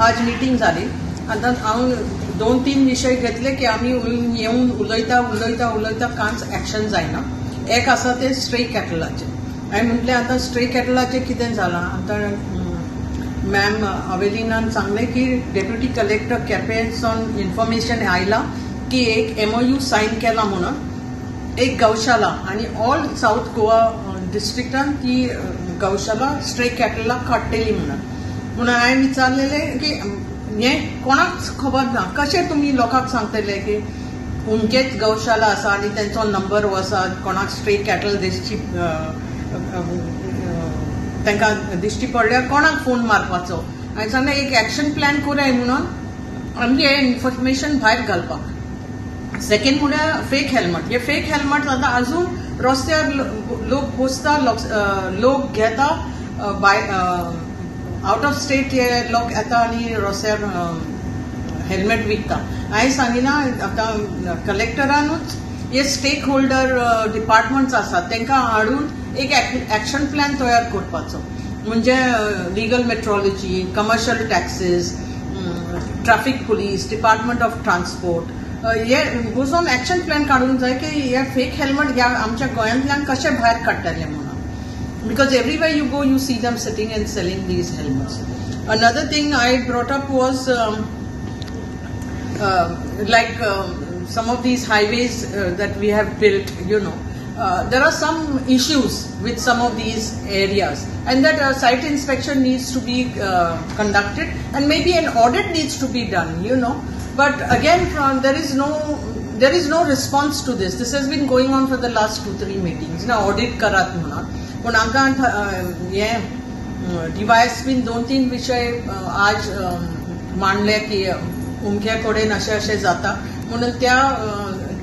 आज मिटींग जाली. आतां हांव 2-3 विशय घेतले की आमी येवन उलयता उलयता उलयता कांयच एक्शन जायना. एक आसा ते स्ट्रे कॅटलाचें. हांवें म्हटलें आतां स्ट्रे कॅटलाचें कितें जालां, आतां मॅम अवेलिनान सांगलें की डेप्युटी कलेक्टर केपेंसून इन्फॉर्मेशन आयलां की एक MOU sign केला म्हणून एक गौशाला आनी ऑल सावथ गोवा डिस्ट्रिक्टान ती गौशाला स्ट्रे कॅटलाक काडटली म्हणून. म्हणून हांवें विचारलेलें की हें कोणाक खबर ना, कशें तुमी लोकांक सांगतले की उमकेच गौशाला आसा आनी तेंचो नंबर हो आसा, कोणाक स्ट्रे कॅटल दिसची तांकां दिश्टी पडल्यार कोणाक फोन मारपाचो. हांवें सांगलें एक एक्शन प्लॅन करूया म्हणून आमचें हें इन्फॉर्मेशन भायर घालपाक. सेकंड म्हळ्यार फेक हेल्मेट. हे फेक हेल्मेट आतां अजून रस्त्यार लोक बसता, लोक घेता, बाय आउट ऑफ स्टेट हे लोक येता आनी रस्त्यार हेल्मेट विकता. हांवें सांगिना आतां कलेक्टरानूच हे स्टेक होल्डर डिपार्टमेंट्स आसात तांकां हाडून एक एक्शन प्लॅन तयार करपाचो, म्हणजे legal metrology, commercial taxes, traffic police, department of transport, हे बसून एक्शन प्लॅन काडूंक जाय की हे फेक हेल्मेट ह्या आमच्या गोंयांतल्यान कशें भायर काडटले म्हणून. Because everywhere you go you see them sitting and selling these helmets. Another thing I brought up was like some of these highways that we have built, you know, there are some issues with some of these areas, and that site inspection needs to be conducted, and maybe an audit needs to be done, you know. But again, there is no response to this. This has been going on for the last 2-3 meetings. Now audit karat म्हणून, पण आमकां हे device बीन 2-3 विशय आज मांडले की उमक्या कडेन अशें अशें जाता म्हणून त्या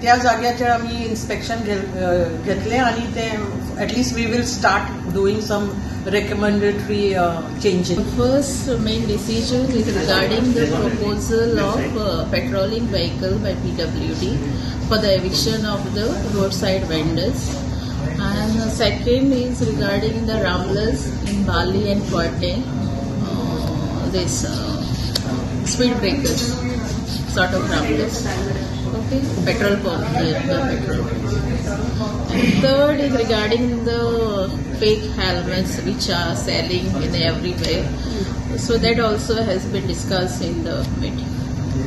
त्या जाग्याचेर आमी इन्स्पेक्शन घेतलें आनी ते at least we will start doing some recommendatory changes. First main decision is regarding the proposal of patrolling vehicle by PWD for the eviction of the roadside vendors. And second is regarding the ramblers in Bali and Forte, this speed breakers, sort of ramblers, okay, petrol pump, the petrol pump. And third is regarding the fake helmets which are selling in everywhere. So that also has been discussed in the meeting.